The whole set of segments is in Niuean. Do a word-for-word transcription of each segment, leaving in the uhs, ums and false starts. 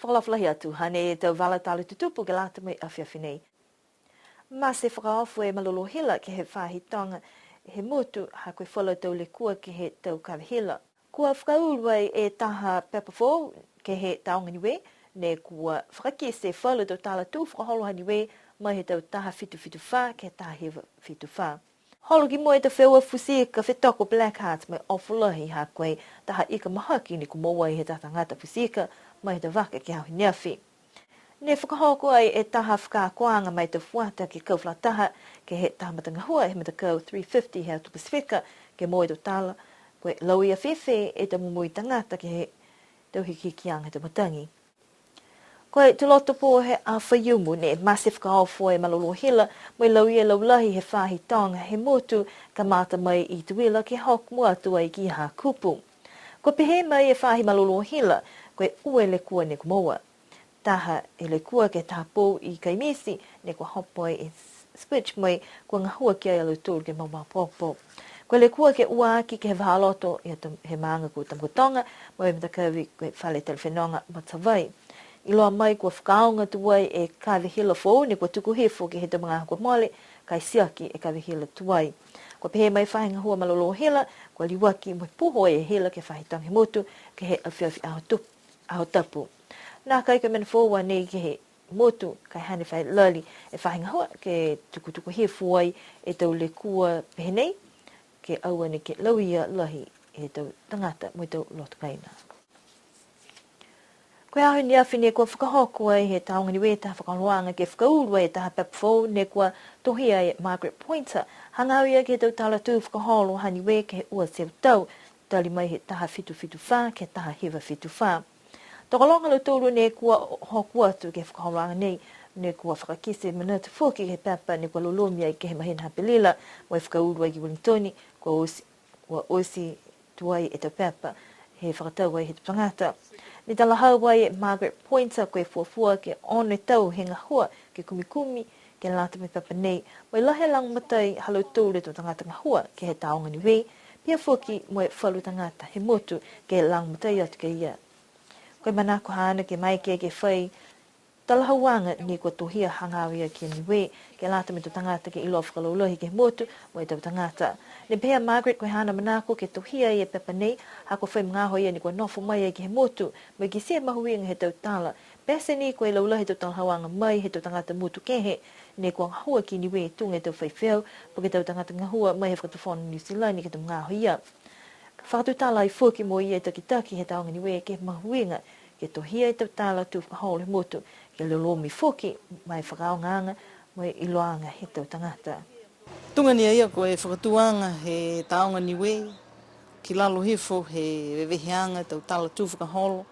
Fakaalofa lahi atu, hanei e tau vala tala tutupu ke lata mo e afiafi nei. Mate fakaofo e malolō hila ke he faahi toga he motu, ha ko e falu tau lekua ke he tau kave hila. Kua fakaulu ai e taha pepa foou ke he Tāoga Niue, ne kua fakakite e falu tau tala tū fakaholo ha Niue mai he tau taha fitu fitu fā ke he taha hiva fitu fā. Holo ki mua e tau feua futi ika fetoko Black Heart mo e ofo lahi ha ko e taha ika mahaki ne kua moua he tau tagata futi ika mai he tau vaka ke he aho neafi. Ne fakahoko ai e taha fakaakoaga ma e tau fuata ke kau fakalataha ke he taha matagahua he matakau three fifty he atu Pasifika, ke moua e tau tala, ko e lauia fēfē e tau momoui tagata ke he tau hikihikiaga he tau matagi. Ko e tuloto pō he aho Faiumu ne mate fakaofo e malolō hila mo e lauia laulahi he faahi toga he motu, kamata mai i Tuila ke hoko atu ai ki Hakupu. Kua pehē mai e faahi malolō hila, ko e ua e lekua ne kua moua. Taha e lekua ke he taha pou i Kaimiti, ne kua hopo ai e switch mai, kua gahua ki ai a lautolu ke maopoopo. Ko e lekua ke ua aki ke he vahāloto he maaga ko Tamakautoga, mo e matakavi ko e fale tali fenoga Matavai. Iloa mai kua fakaaoga tuai e kave hila foou ne kua tuku hifo ke he tau magaaho kua mole, ka e tiaki e kave hila tuai. Kua pehē mai e faahi gahua malolō hila, kua liuaki mo e puho e hila ke he faahi toga he motu, ke he afiafi Aho Tu-, Aho Tapu. Nākai ko e mena foou a nei ke he motu, ka e hane fai lali e faahi gahua ke tukutuku hifo ai e tau lekua pehē nei, ke aua neke lauia lahi e tau tagata mo e tau loto kaina. Ko e aho neafi ne kua fakahoko ai he Tāoga Niue e taha fakaholoaga ke fakaulu ai e taha pepa foou ne kua tohia e Margaret Pointer, hagaao ia ke he tau tala tū fakaholo ha Niue ke he ua e teau tau, tali mai he taha fitu fitu fā ke he taha hiva fitu fā. Tokologa a lautolu ne kua hoko atu ke he fakaholoaga nei, ne kua fakakite manatu foki ke he pepa ne kua lolomi ai ke he mahina ha Apelila, mo e fakaulu ai ki Wellington, kua oti, kua oti tuai e tau pepa he fakatau ai he tau tagata. Ne talahau ai e Margaret Pointer ko e fuafua ke ono e tau he gahua ke kumikumi ke lata mo e pepa nei, mo e lahi e lagomatai ha lautolu e tau tagata gahua ke he Tāoga Niue, pihia foki mo e falu tagata he motu ke lagomatai atu ki a ia. Ko e manako haana ke maeke ke fai talahauaga ne kua tohia hagaao ia ki a Niue, ke lata mo e tau tagata ke iloa fakalaulahi ke he motu mo e tau tagata. Ne pehē a Margaret ko e haana manako ke tohia e pepa nei, ha kua fai magaaho ia ne kua nofo mai ai ke he motu, mo e kitia e mahuiga he tau tala. Pete ni ko e laulahi he tau talahauaga mai he tau tagata motu kehe ne kua gahua ki Niue, tuga e tau faifeau, po ke tau tagata gahua mai he Fakatufono Niu Silani ke he tau magaaho ia. Fakatutala ai foki mo ia e takitaki he Tāoga Niue ke he mahuiga ke tohia e tau tala tū fakaholo he motu, ke lolomi foki ma e fakaaogaaga mo e iloaaga he tau tagata. Tuga ni a ia ko e fakatūaga he Tāoga Niue, ki lalo hifo he veveheaga tau tala tū fakaholo,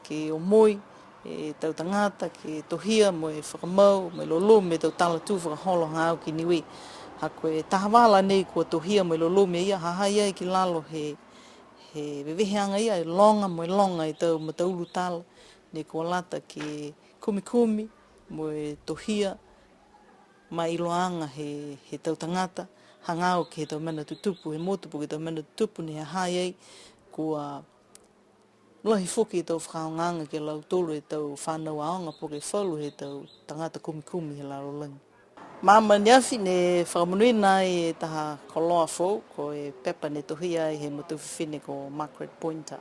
ke omoi e tau tagata ke tohia mo e fakamau, mo e lolomi e tau tala tū fakaholo hagaao ki Niue. Ha ko e taha vala nei kua tohia mo e lolomi e ia, ha ha i ai ki lalo he, he veveheaga ia, e loga mo e loga e tau mataulu tala, ne kua lata ke kumikumi mo e tohia ma e iloaaga he, he tau tagata, hagaao ke he tau mena tutupu he motu, po ke tau mena tutupu ne ha ha i ai, kua lahi foki e tau fakaaogaaga ki a lautolu e tau fanau aoga po ke falu he tau tagata kumikumi he lalolagi. Maama neafi ne fakamonuina ai e taha koloa foou, ko e pepa ne tohia ai he matua fifine ko Margaret Pointer.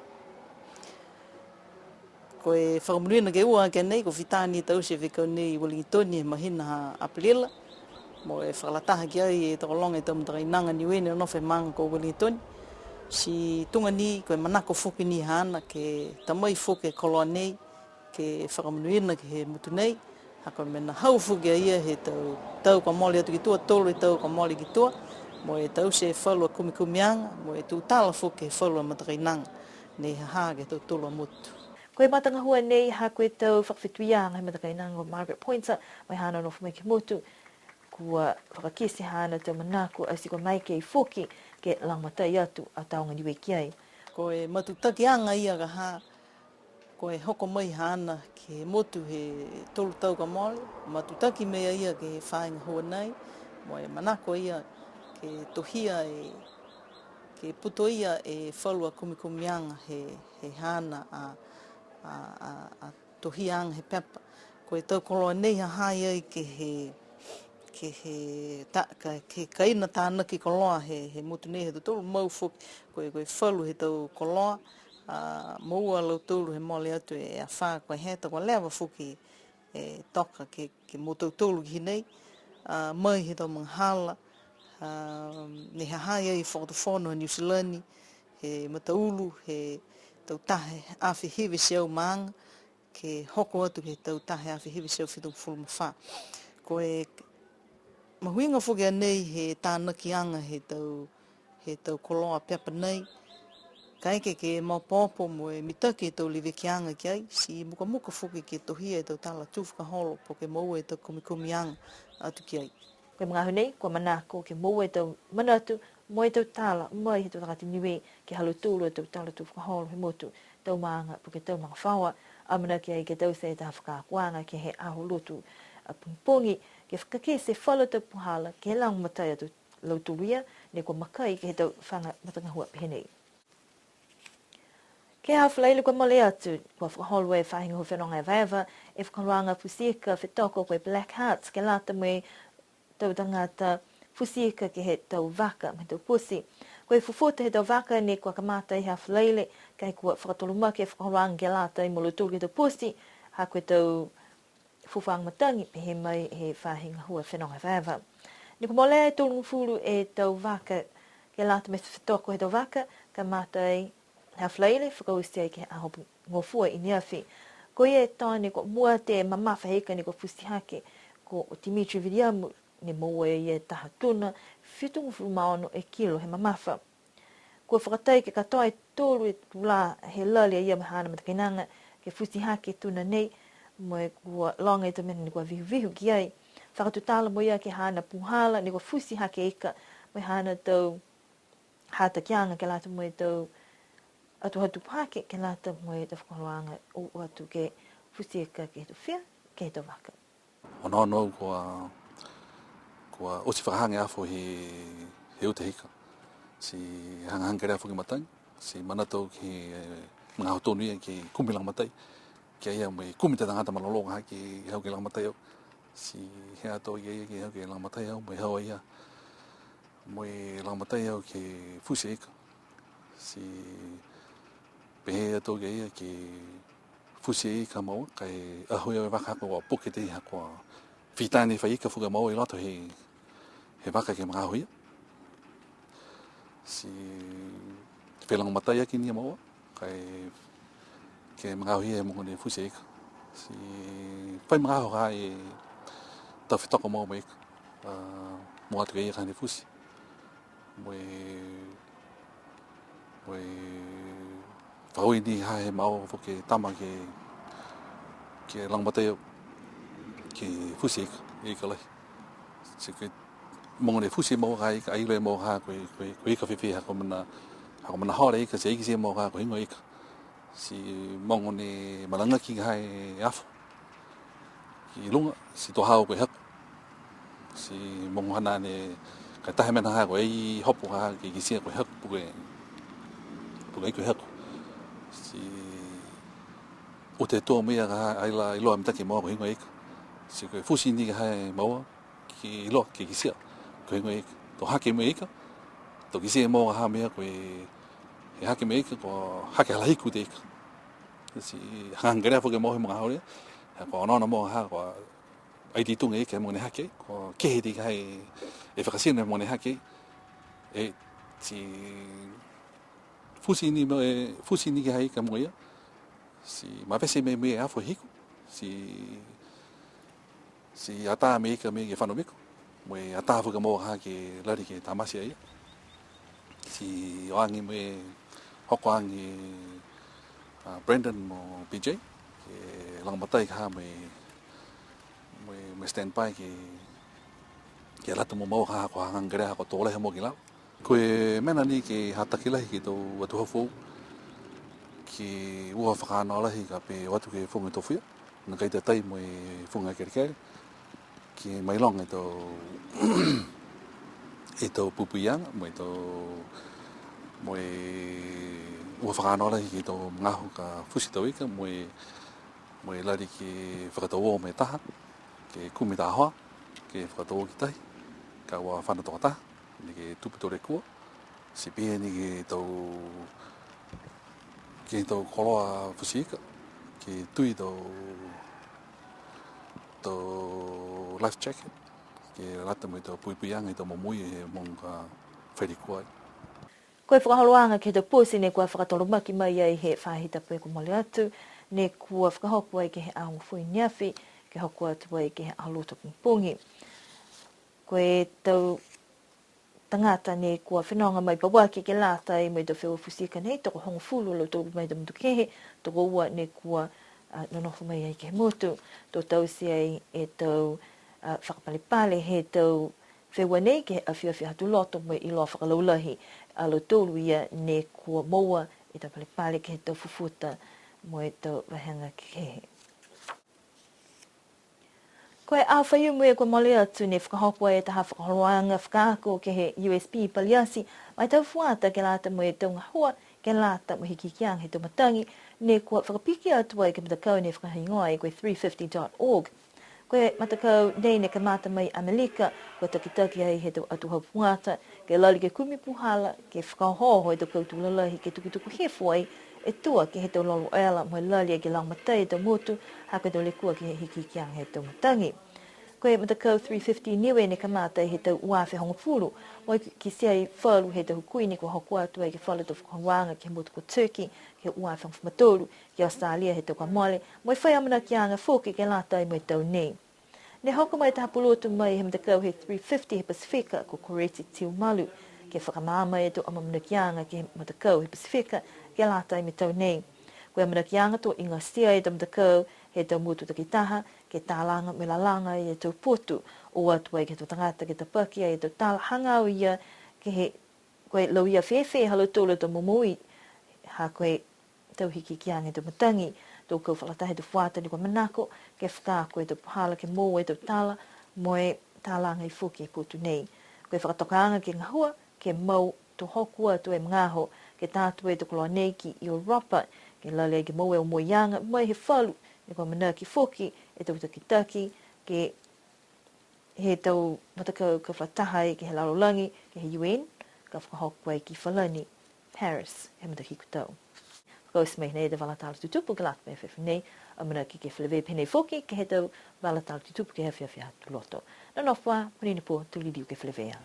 Ko e fakamonuina ke ua aki a nei, kua fita ni e taute e fekau nei i Wellington he mahina ha Apelila. Mo e fakalataha ki ai e tokologa e tau matakainaga Niue ne nonofo he maaga ko Wellington. Ti tuga ni ko e manako foki ni haana ke ta mai foki e koloa nei, ke fakamonuina ke he motu nei. Ha ko e mena hau foki a ia he tau, tau kua mole atu ki tua, tolu e tau kua mole ki tua. Mo e taute e falu a kumikumiaga, mo e tutala foki he falu a matakainaga ne ha ha ke he tautolu a motu. Ko e matagahua nei ha ko e tau fakafetuiaga he matakainaga ko Margaret Pointer, mo e haana nofo mai ke he motu, kua fakakite haana tau manako ati kua maeke foki ke lagomatai atu a Tāoga Niue ki ai. Ko e matutakiaga ia ka ha, ko e hoko mai haana ke he motu he tolu tau kua mole, matutaki mai a ia ke he faahi gahua nei, mo e manako a ia ke tohia e, ke putoia e falu a kumikumiaga he, he haana a, a, a, a tohiaga he pepa. Ko e tau koloa nei ha ha i ai ke he, ke he ta-, ka, ke he kaina tānaki koloa he, he motu nei ha tautolu, mau foki, ko e, ko e falu he tau koloa, a, moua a lautolu he mole atu e afā ko e heta, kua leva foki e toka ke, ke mo tautolu ki hinei, a, mai he tau magahala, a, ne ha ha i ai e Fakatufono Niu Silani, he mataulu, he tau taha e afe hiva e teau ma aga, ke hoko atu ke he tau taha e afe hiva e teau fitugofulu ma fā. Ko e mahuiga foki a nei he tānakiaga he tau, he tau koloa pepa nei. Kaeke ke maopoopo mo e mitaki e tau levekiaga ki ai, ti mukamuka foki ke tohia e tau tala tū fakaholo, po ke moua e tau kumikumiaga atu ki ai. Ko e magaaho nei, kua manako ke moua e tau manatu mo e tau tala mai he tau tagata Niue, ke he ha lautolu a tau tala tū fakaholo he motu, tau maaga, po ke tau magafaoa, amanaki ai ke taute e taha fakaakoaga ke he aho Lotu a pogipogi, ke fakakite e falu tau puhala, ke lagomatai atu a lautolu ia, ne kua makai ke he tau faga matagahua pehē nei. Ke he aho Falaile kua mole atu, kua fakaholo e Faahi Gahua Fenoga Evaeva e fakaholoaga futi ika fetoko ko e Black Hearts, ke lata mo e tau tagata futi ika ke he tau vaka mo e tau poti. Ko e fufuta he tau vaka ne kua kamata he aho Falaile, ka e kua fakatolomaki e fakaholoaga ke lata mo lautolu ke he tau poti, ha ko e tau fuafuaaga matagi, pehē mai he Faahi Gahua Fenoga Evaeva. Ne kua molea e tolugofulu e tau vaka, ke lata mo e fetoko he tau vaka, kamata ai he aho Falaile, fakaoti ai ke he Aho Gofua i neafi. Ko ia e tau ne kua mua atu e mamafa he ika ne kua futi hake, ko Dimitri Viliamu, ne moua e ia e taha tuna, fitugofulu ma ono e kilo he mamafa. Kua fakatai ke katoa e tolu e tulā he lali a ia mo e haana matakainaga ke futi hake e tuna nei, mo e kua loga e tau mena ne kua vihuvihu ki ai. Fakatutala mo ia ke he haana puhala ne kua futi hake e ika, mo e haana tau hatakiaga ke lata mo e tau atuhatu hake ke lata mo e tau fakaholoaga o atu ke futi ika ke he tau fia, ke he tau vaka. Onoono au kua, kua oti fakahaga e afo he, he uta he ika. Ti hagahaga kelea foki e matagi, ti manatu au ke he magaaho tonu ia ke kumi lagomatai, ki a ia mo e kumi e tau tagata malolō ha ke hau ke lagomatai au. Ti hea atu ia ke hau ke lagomatai au, mo e hau a ia. Mo e lagomatai au ke futi e ika. Ti pehē atu ki a ia ke futi e ika moua, ka e aho ia e vaka ha kua puke e tau ha kua fita ni e fai ika foki moua i loto he, he vaka ke he magaaho ia. Ti fai lagomatai aki ni moua, ka e, ke he magaaho ia he mogo ne futi e ika. Ti fai magaaho ka e tau fetoko moua mo e ika. A, mua atu ke he ika ne futi. Mo e, mo e fakaaue ni ha he moua foki e tama ke, ke lagomatai au ke futi e ika, e ika lahi. Ti ko e mogo ne futi moua ka e ika, ai iloa moua ka ko e, ko e, ko e ika fēfē ha ko e mena, ha ko e mena hora e ika, ti ai kitia moua ka ko e heigoa e ika. Ti mogo ne malagaki ha e afo ki luga, ti to hau ko e hako. Ti mogo haana ne, ka e taha mena ha ko e ai hopo ha ke kitia ko e hako, po ke, po ke ai ko e hako. Ti uta e tua mo ia ka ha, ai la iloa mitaki moua ko e heigoa e ika. Ti ko e futi ni ka ha e moua, ke iloa, ke kitia ko e heigoa e ika. To hake mo e ika, to kitia moua ha mena ko e, he hake mo e ika, ko e hake hala hiku e ika. Ti hagahaga kelea foki moua he magaaho ia, ha kua onoono moua ha kua ai ti tuga e ika he mogo ne hake, kua kehe e ika he, e fakatino he mogo ne hake, e ti futi ni mo e, futi ni ke he ika mogo ia, ti mavese mai mo e afo hiku, ti Ti atā mo e ika mo e ke fano miko, mo e atā foki moua ha ke lali ke tamate a ia. Ti o age mo e hoko age a Brandon mo P J, ke lagomatai ka ha mo e, mo e, mo e standby ke, ke lata mo moua ha ko e hagahaga kelea ha ko e to lahi moua ki lalo. Ko e mena ni ke hataki lahi ke he tau atuhau foou, ke ua fakanoa lahi ka pehē o atu ke he fuga tofia, nākai tatai mo e fuga kelekele, ke mailoga e tau, e tau puipuiaga, mo e tau, mo e ua fakanoa lahi ke he tau magaaho ka futi e tau ika, mo e Mo e lali ke fakatau o mo e taha, ke kumi taha hoa, ke fakatau o ki tahi, ka ua fano tokotaha, neke tupu tau lekua, ti pihia ni ke he tau, ke he tau koloa futi ika, ke tui tau, tau life jacket, ke lata mo e tau puipuiaga he tau momoui he mogo ka fai lekua ai. Ko e fakaholoaga ke he tau poti ne kua fakatolomaki mai ai he faahi tapu kua mole atu, ne kua fakahoko ai ke he aho hogofulu ne afi, ke hoko atu ai ke he aho loto pogipogi. Ko e tau tagata ne kua fenoga mai pauaki ke lata mo e tau feua futi ika nei, tokohogofulu a lautolu mai he tau motu kehe, tokoua ne kua, a, nonofo mai ai ke he motu. To taute ai e tau, a, fakapalepale he tau feua nei ke he afiafi Aho Tuloto mo e iloa fakalaulahi a lautolu ia ne kua moua e tau palepale ke he tau fufuta mo e tau vahega kehe. Ko e aho Faiumu kua mole atu ne fakahoko ai e taha fakaholoaga fakaako ke he U S P Paliati, ma e tau fuata ke lata mo e tau gahua ke lata mo e hikihikiaga he tau matagi, ne kua fakapiki atu ai ke he matakau ne fakahigoa ai ko e three fifty dot org. Ko e matakau nei ne kamata mai Amelika, kua takitaki ai he tau atuhau fuata, ke lali ke kumi puhala, ke fakaohooho e tau kautū lalahi, ke tukutuku hifo ai e tua ke he tau lolo ela, mo e lali ai ke lagomatai e tau motu, ha ko e tau lekua ke he hikihikiaga he tau matagi. Ko e matakau three fifty Niue ne kamata he tau ua afe hogofulu, mo e kitia ai falu he tau hukui ne kua hoko atu ai ke he falu tau fakaholoaga ke he motu ko Turkey, ke he ua afe hogofulu ma tolu, ke Australia he tau kua mole, mo e fai amanakiaga foki ke lata mo e tau nei. Ne hoko mai taha pulotu mai he matakau he three fifty he Pasifika, ko Koreti Tiumalu, ke fakamaama e tau amaamanakiaga ke he matakau he Pasifika, ke lata mo e tau nei. Ko e amanakiaga to igatia e tau matakau he tau motu takitaha, ke talaga mo e lalaga e tau potu, o atu ai ke he tau tagata ke tapaki ai e tau tala hagaao ia, ke he, ko e lauia fēfē ha lautolu a tau momoui, ha ko e tau hikihikiaga he tau matagi, to kau fakalataha e tau fuata ne kua manako, ke fakaako e tau puhala ke moua e tau tala, mo e talaga ai foki e potu nei. Ko e fakatokaaga ke gahua, ke mau to hoko atu e magaaho, ke ta atu e tau koloa nei ki Europa, ke lali ai ke moua e omoiaga, mai he falu, ne kua amanaki foki e tau takitaki, ke he tau matakau ka fakalataha ai ke he lalolagi, ke he U N, ka fakahoko ai ki Falani, Paris, he matahiku tau. Fakaoti mai nei e tau vala tala tutupu ke lata mo e afiafi nei, amanaki ke feleveia pehē nei foki, ke he tau vala tala tutupu ke he afiafi Aho Tuloto. Nonofo ā, monuina e pō, to liliu ke feleveia.